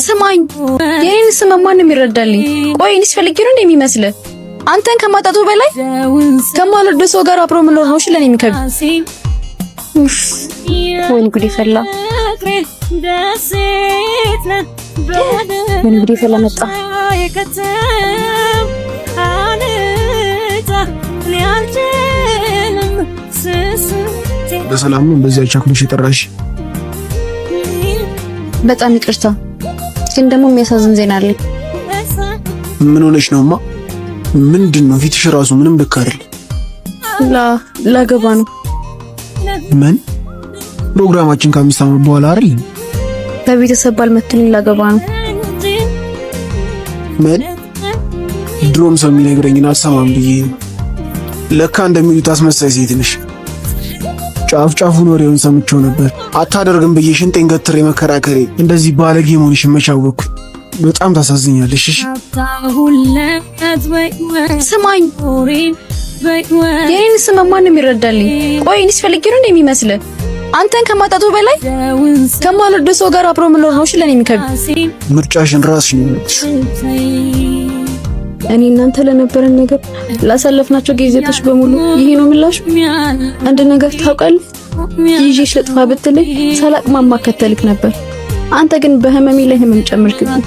ስማኝ፣ የኔን ስም ማንም ይረዳልኝ? ቆይ እኔስ ፈልጌ ነው እንደሚመስልህ? አንተን ከማጣቱ በላይ ከማልወደው ሰው ጋር አብሮ መኖር ነው እሺ ለኔ የሚከብድ። ወይኔ ጉዴ ፈላ፣ ወይኔ ጉዴ ፈላ መጣ። በሰላም ነው እንደዚህ አቻኩልሽ የጠራሽ? በጣም ይቅርታ፣ ግን ደግሞ የሚያሳዝን ዜና አለኝ። ምን ሆነሽ ነውማ? ምንድን ነው ፊትሽ ራሱ ምንም ልክ አይደል። ላገባ ነው። ምን? ፕሮግራማችን ከ5 ዓመት በኋላ አይደል? በቤተሰብ ባልመቱኝ ላገባ ነው። ምን? ድሮም ሰው የሚነግረኝን አልሰማም ብዬ ለካ እንደሚሉት አስመሳይ ሴት ነሽ። ጫፍ ጫፉን ወሬውን ሰምቼው ነበር። አታደርግም ብዬ ሽንጤን ገትሬ መከራከሬ እንደዚህ ባለጌ መሆንሽን መች አወቅኩ። በጣም ታሳዝኛለሽ። እሺ ስማኝ፣ የኔን ስም ማንም ይረዳልኝ? ቆይ እኔስ ፈልጌ ነው እንደሚመስልህ? አንተን ከማጣቱ በላይ ከማልወደው ሰው ጋር አብሮ መኖር ነው እሺ ለኔ የሚከብድ። ምርጫሽን ራስሽ ነው የመረጥሽው። እኔ እናንተ ለነበረን ነገር ላሳለፍናቸው ጊዜቶች በሙሉ ይሄ ነው ምላሹ። አንድ ነገር ታውቃለህ፣ ይዤሽ ልጥፋ ብትለኝ ሳላቅማማ ከተልክ ነበር። አንተ ግን በህመሜ ላይ ህመም ጨመርክብኝ።